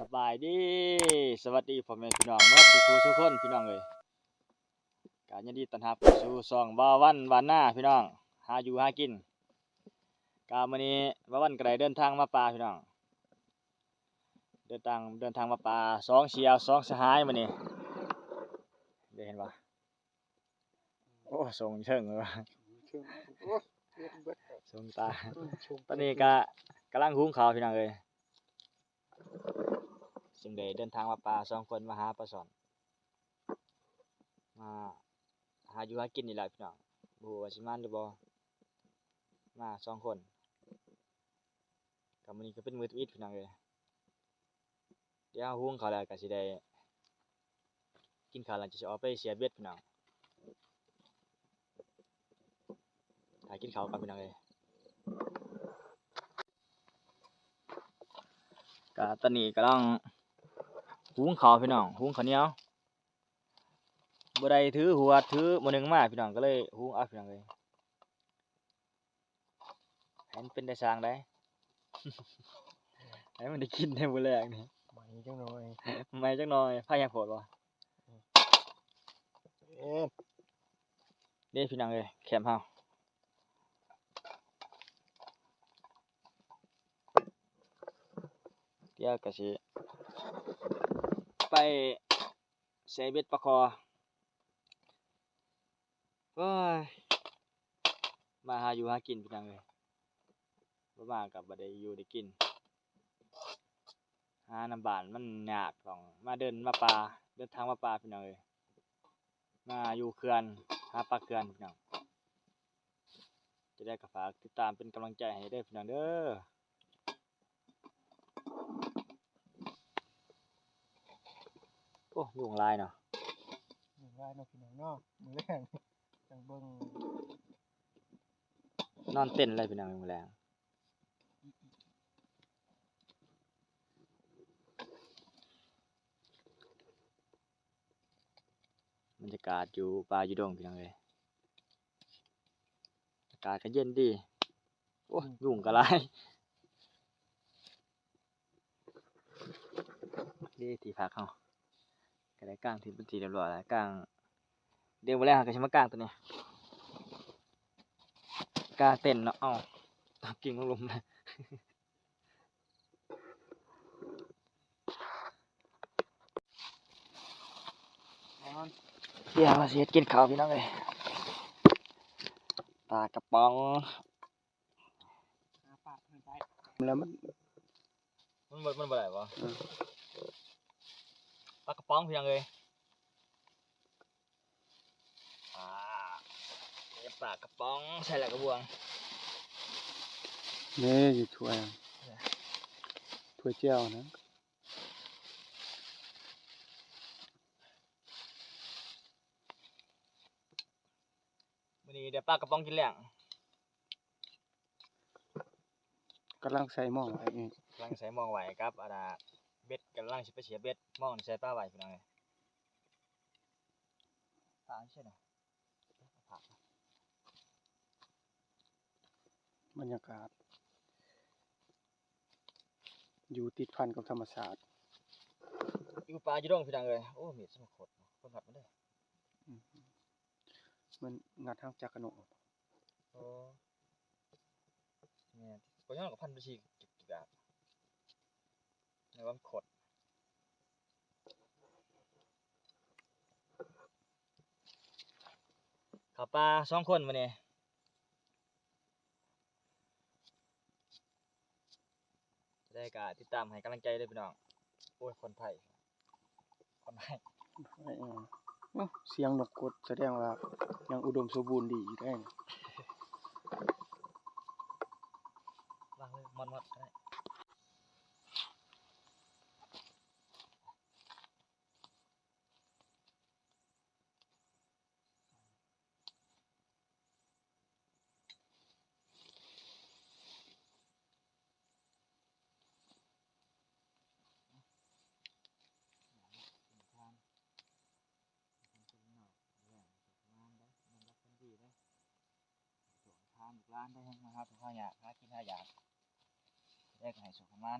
ສະບາຍດີ ສະຫວັດດີພໍ່ແມ່ພີ່ນ້ອງໝົດສູ່ສູ່ຄົນພີ່ນ້ອງເອີຍ. ກະຍິນດີຕ້ອນຮັບເຂົ້າສູ່ຊ່ອງບ່າວວັນບ້ານນາພີ່ນ້ອງ ຫາຢູ່ຫາກິນ. ກະມື້ນີ້ບ່າວວັນກະໄດ້ເດີນທາງມາປ່າພີ່ນ້ອງ ເດີນທາງ ເດີນທາງມາປ່າ ສອງສ່ຽວສອງສະຫາຍມື້ນີ້ ໄດ້ເຫັນບໍ່? ໂອ້ ສົ່ງເທິງເລີຍວ່າ ໂອ້ ເຮັດເບິດ ສົ່ງຕາ. ຕອນນີ້ກະກຳລັງຫຸງເຂົ້າພີ່ນ້ອງເອີຍ ຈຶ່ງໄດ້ເດີນທາງມາປ່າສອງຄົນ ມາຫາປາຊ່ອນ ມາຫາຢູ່ຫາກິນນີ້ແຫຼະພີ່ນ້ອງ ບໍ່ຮູ້ວ່າຊິມານຫຼືບໍ່ ມາສອງຄົນ. ກະມື້ນີ້ກະເປັນມື້ທຳອິດພີ່ນ້ອງເອີຍ ດຽວເຮົາຫຸງເຂົ້າແລ້ວກະຊິໄດ້ກິນເຂົ້າ ແລ້ວຈະຊິອອກໄປເສຍເບັດພີ່ນ້ອງ. ຖ້າກິນເຂົ້າກ່ອນພີ່ນ້ອງເອີຍ. ກະຕອນນີ້ກຳລັງຫຸງເຂົ້າພີ່ນ້ອງ ຫຸງເຂົ້າໜຽວ ບໍ່ໄດ້ຖືຫວດຖືໝໍ້ໜຶ່ງມາພີ່ນ້ອງ ກະເລີຍຫຸງເອົາພີ່ນ້ອງເອີຍ. ໃຫ້ມັນເປັນຕາຊ່າງໄດ໋ ໃຫ້ມັນໄດ້ກິນໃນມື້ແລງນີ້ ໃໝ່ຈັກໜ່ອຍ ໃໝ່ຈັກໜ່ອຍ ໄຟແຮງໂພດບໍ່? ເອີ ເດ້ພີ່ນ້ອງເອີຍ ແຄມເຮົາ ດຽວກະຊິໄປໃສ່ເບັດປາຄໍ່. ໂອ້ຍ ມາຫາຢູ່ຫາກິນພີ່ນ້ອງເອີຍ ບໍ່ມາກະບໍ່ໄດ້ຢູ່ໄດ້ກິນ ຫານຳບ້ານມັນຍາກ ຕ້ອງມາເດີນມາປ່າ ເດີນທາງມາປ່າພີ່ນ້ອງເອີຍ ມາຢູ່ເຂື່ອນ ຫາປາເຂື່ອນພີ່ນ້ອງ. ຈັ່ງໃດກະຝາກຕິດຕາມເປັນກຳລັງໃຈໃຫ້ເດີພີ່ນ້ອງເດີ. ໂອ້ ຍຸງຫຼາຍເນາະ ຍຸງຫຼາຍເນາະພີ່ນ້ອງເນາະ ມື້ແລງຈັ່ງເບິ່ງ ນອນເຕັນເລີຍພີ່ນ້ອງ ມື້ແລງ. ບັນຍາກາດຢູ່ປ່າຢູ່ດົງພີ່ນ້ອງເອີຍ ອາກາດກະເຢັນດີ. ໂອ້ຍ ຍຸງກະຫຼາຍ ເດ້ທີ່ພັກເຮົາ ກະໄດ້ກາງທີ່ເປັນທີ່ຮຽບຮ້ອຍແລ້ວ ກາງ ດຽວມື້ແລງເຮົາກະຊິມາກາງໂຕນີ້ ກາງເຕັນເນາະ. ເອົ້າ ຕາມກິ່ງລົງມາ ດຽວເຮົາຊິເຮັດກິນເຂົ້າພີ່ນ້ອງເອີຍ ປາກະປ໋ອງ ແລ້ວມັນ ມັນບໍ່ ມັນບໍ່ໄດ້ບໍ່? ເອີ ປາກະປ໋ອງພີ່ນ້ອງເອີຍ. ອ່າ ເກັບປາກະປ໋ອງໃສ່ລະກະບວງ ນີ້ຢູ່ຖ້ວຍ ຖ້ວຍແຈ່ວນະ. ມື້ນີ້ໄດ້ປາກະປ໋ອງກິນແລງ ກຳລັງໃສ່ໝ້ອງໄວ້ ກຳລັງໃສ່ໝ້ອງໄວ້ກັບ ອັນນ່າ ເບັດ ກຳລັງຊິໄປເສຍເບັດ ໝ້ອງໃສ່ປາໄວ້ພີ່ນ້ອງເອີຍ. ປາຢູ່ໃສນະ? ບັນຍາກາດຢູ່ຕິດພັນກັບທຳມະຊາດ ຢູ່ປ່າຢູ່ດົງພີ່ນ້ອງເອີຍ. ໂອ້ ມີດສະມາຄົດ ເບິ່ງກັດມັນເດີ ອືມ ມັນງັດຫາງຈັກກະໂນ. ໂອ້ ແມ່ນ ບໍ່ຍ້ອນກັບພັນໄປຊິກິບກິບອາ ໃນວັນຄົດ ເຂົ້າປ່າສອງຄົນມື້ນີ້ ຈັ່ງໃດກະຕິດຕາມໃຫ້ກຳລັງໃຈເດີພີ່ນ້ອງ. ໂອ້ຍ ຄົນໄພ ຄົນໄພ ເອີ ສຽງນົກກົດສະແດງວ່າຍັງອຸດົມສົມບູນດີຢູ່ເດ້. ວາງເລີຍ ມອດໆກະໄດ້. ທານລູກຫຼານໄດ້ມາຫາທຸກຫາຍາກ ຫາກິນຫາຢາກ ແລ້ວກະໃຫ້ໂຊກໃຫ້ໝານ.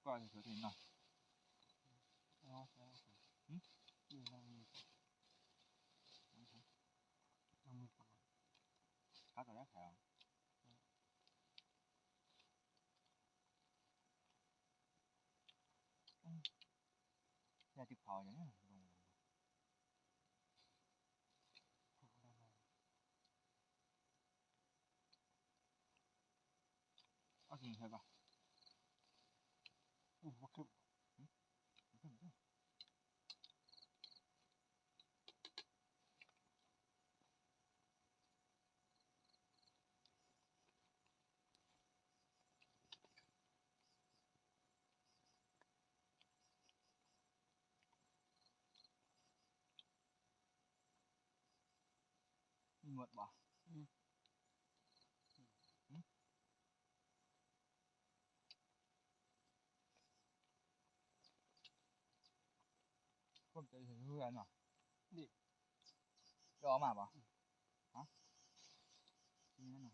ປອຍໃຫ້ເຂົາເຫັນເນາະ. ເອົາ ຫຶ? ນີ້ລອງມື ລອງມື ຂາກໍໄດ້ແຂງ. ອືມ ຢາຕິດເຜົາຫຍັງ ເອົາກິນເຜັດບໍ່? ອືມ ບໍ່ເຄັມ ຫຶ? ບໍ່ເຄັມເດ້. ມີໝົດບໍ່? ອືມ ຫຶ? ຄວາມໃຈເຫັນເຮືອນເນາະ ນີ້ ຈະເອົາມາບໍ່? ຫະ? ນີ້ນະ.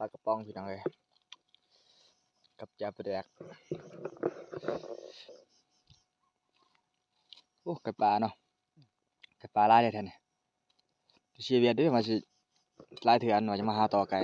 ປາກະປ໋ອງ ພີ່ນ້ອງເອີຍ ກັບແຈ່ວປາແດກ. ໂອ້ ໄກ່ປ່າເນາະ ໄກ່ປ່າຫຼາຍແທ້ໆ ນີ້ ຊິເສຍວຽກເດ້ ວ່າຊິຫຼາຍເທື່ອ ອັນວ່າຈະມາຫາຕໍ່ໄກ່.